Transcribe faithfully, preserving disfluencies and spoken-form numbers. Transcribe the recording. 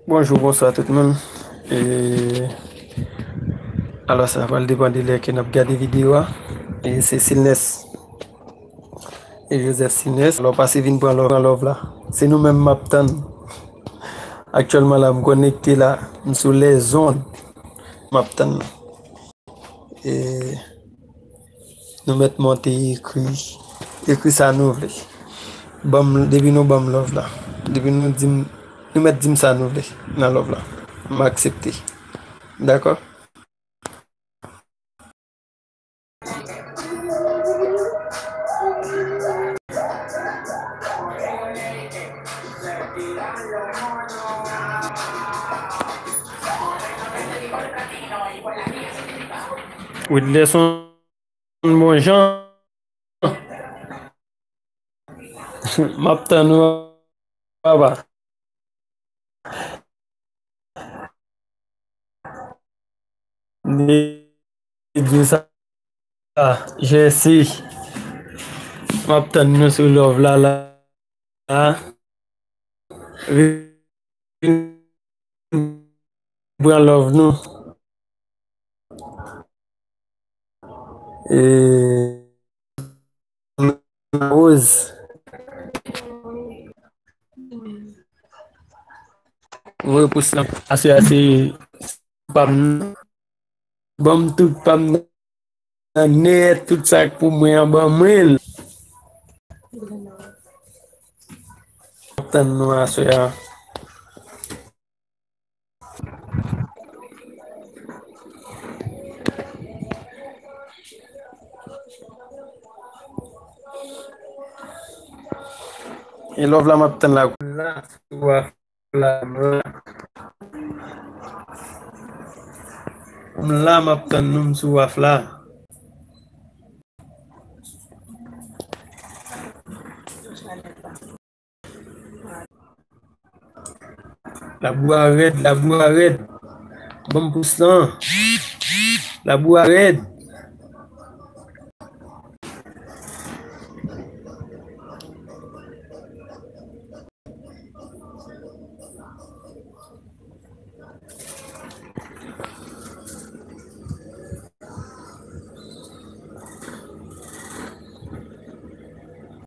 Bonjou, bonswa tout moun. E, alò, sa pral depann de lè ke n ap gade videyo a. E se Silnes. E Joseph Silnes. Alò, pase vin pran love, pran love la. Se nou menm m ap tann. Aktyèlman la, m konekte la. M sou lèzond. M ap tann. E nou mèt monte ekri, ekri sa nou vle. Ban m, depi nou ban m love la. Depi nou di m, nou mèt di m sa nou vle nan love la. M aksepte. Dakò? Widlerson Bonjan. M ap tann ou, papa. Li di sa, Jesse. M ap tann nou sou love la, la. Vin pran love nou. E Rose. Voye pous lan. Aswè a se pa m. Ban m tout pa m nan nèt, tout sa k pou mwen an, ban mwen l. Tann nou aswè a. E love la m ap tann la. La, sou waf la, m la. M la, m ap tann nou, m sou waf la. Labou a rèd, labou a rèd. Ban m pous lan. Labou a rèd.